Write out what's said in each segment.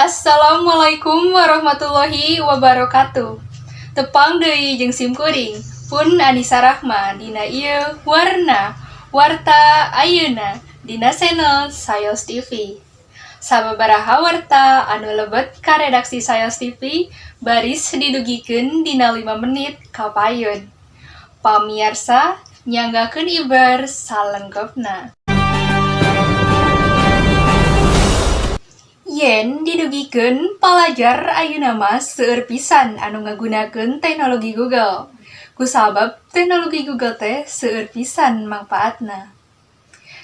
Assalamualaikum warahmatullahi wabarakatuh. Tepang deui jeung sim kuring pun Anisa Rahma dina ieu warna warta ayeuna dina channel Sayos TV. Sababaraha warta anu lebet ka redaksi Sayos TV baris didugikeun dina 5 menit kapayun. Pamiarsa nyanggakeun ibar salengkepna. Yen didugikeun palajar ayeuna mah seueur pisan anu ngagunakeun teknologi Google. Kusabab teknologi Google teh seueur pisan mangpaatna.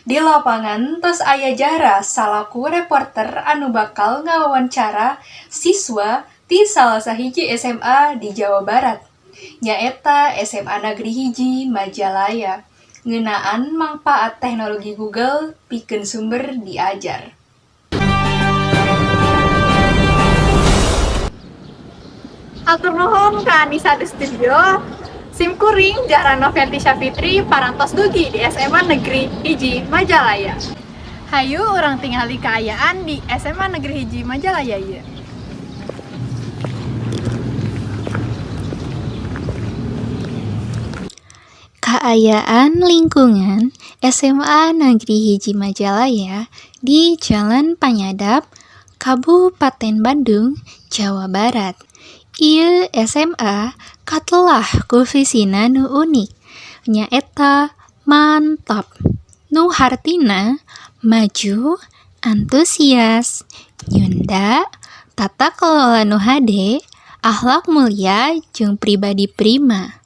Di lapangan tos aya Jahra salaku reporter anu bakal ngawawancara siswa ti salah sahiji SMA di Jawa Barat, nyaeta SMA Negeri 1 Majalaya, ngeunaan mangpaat teknologi Google pikeun sumber diajar. Hatur nuhun ka Anissa di studio. Sim kuring Jahra Novianti Syafitri parantos dugi di SMA Negeri 1 Majalaya. Hayu urang tingali kaayaan di SMA Negeri 1 Majalaya ieu. Kaayaan lingkungan SMA Negeri 1 Majalaya di Jalan Panyadap, Kabupaten Bandung, Jawa Barat. Ieu SMA katelah ku visina nu unik, nyaeta mantap, nu hartina maju, antusias, nyunda, tata kelola nu hade, akhlak mulia jeung pribadi prima.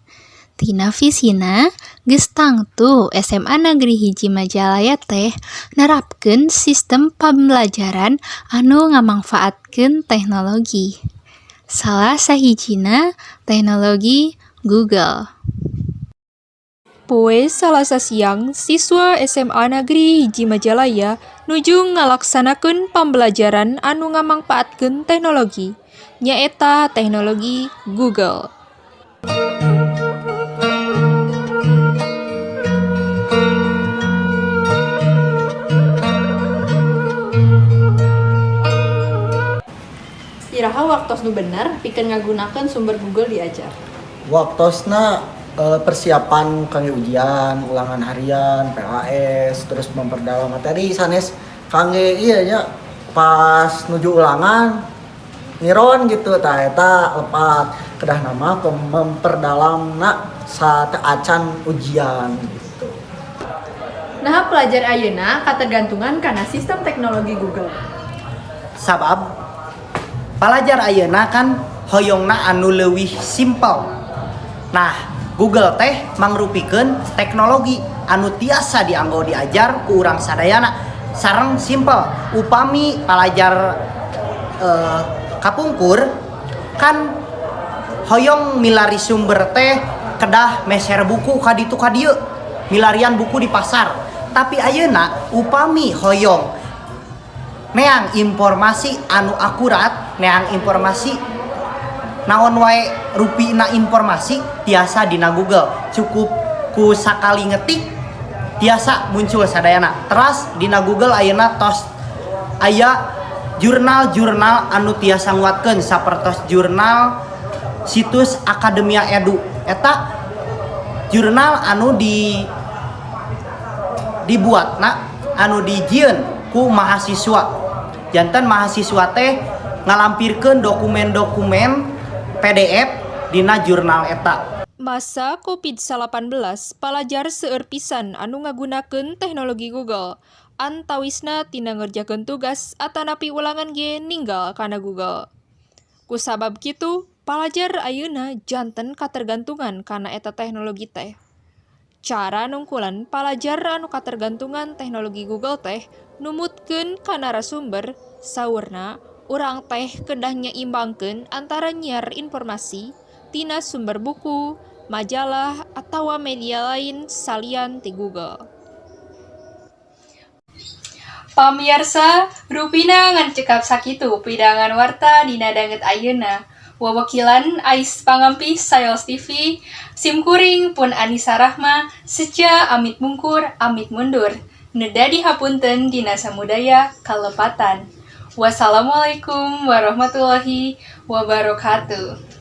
Tina visina geus tangtu SMA Negeri 1 Majalaya teh nerapkeun sistem pambelajaran anu ngamangfaatkeun teknologi. Salah sahijina teknologi Google. Poe Salasa siang, siswa SMA Negeri 1 Majalaya nuju ngalaksanakeun pambelajaran anu ngamangpaatkeun teknologi, nyaeta teknologi Google. Iraha waktos nu bener pikeun ngagunakeun sumber Google diajar? Waktosna persiapan kangge ujian, ulangan harian, PAS, terus memperdalam materi sanes kangge iya nya pas nuju ulangan ngiron gitu, tah eta lepat kedah nama memperdalamna saat acan ujian gitu. Nah, pelajar ayeuna katergantungan kana sistem teknologi Google. Sabab palajar ayeuna kan hoyongna anu leuwih simpel. Nah, Google teh mangrupikeun teknologi anu tiasa dianggo diajar ku urang sadayana sareng simpel. Upami palajar kapungkur kan hoyong milari sumber teh kedah meser buku ka ditu ka dieu, milarian buku di pasar. Tapi ayeuna upami hoyong neang informasi anu akurat, neang informasi naon wae rupina informasi tiasa dina Google. Cukup ku sakali ngetik tiasa muncul sadayana. Teras dina Google ayeuna tos aya jurnal-jurnal anu tiasa nguatkeun sapertos jurnal situs Akademia Edu. Eta jurnal anu dibuatna anu dijieun ku mahasiswa. Janten mahasiswa teh ngalampirkeun dokumen-dokumen PDF dina jurnal eta. Masa Covid-19, palajar seueur pisan anu ngagunakeun teknologi Google. Antawisna tina ngerjakeun tugas atanapi ulangan ge ninggal kana Google. Kusabab kitu, palajar ayeuna janten katergantungan kana eta teknologi teh. Cara nungkulan palajar anu katergantungan teknologi Google teh numutkeun ka narasumber, saurna urang teh kedah nyeimbangkeun antara nyiar informasi tina sumber buku, majalah, atawa media lain salian ti Google. Pamiarsa, rupina ngan cekap sakitu pidangan warta dina danget ayeuna. Wawakilan Ais Pangampih Sayos TV, sim kuring pun Anisa Rahma, seja amit mungkur, amit mundur. Neda dihapunten dina samudaya kalepatan. Wassalamualaikum warahmatullahi wabarakatuh.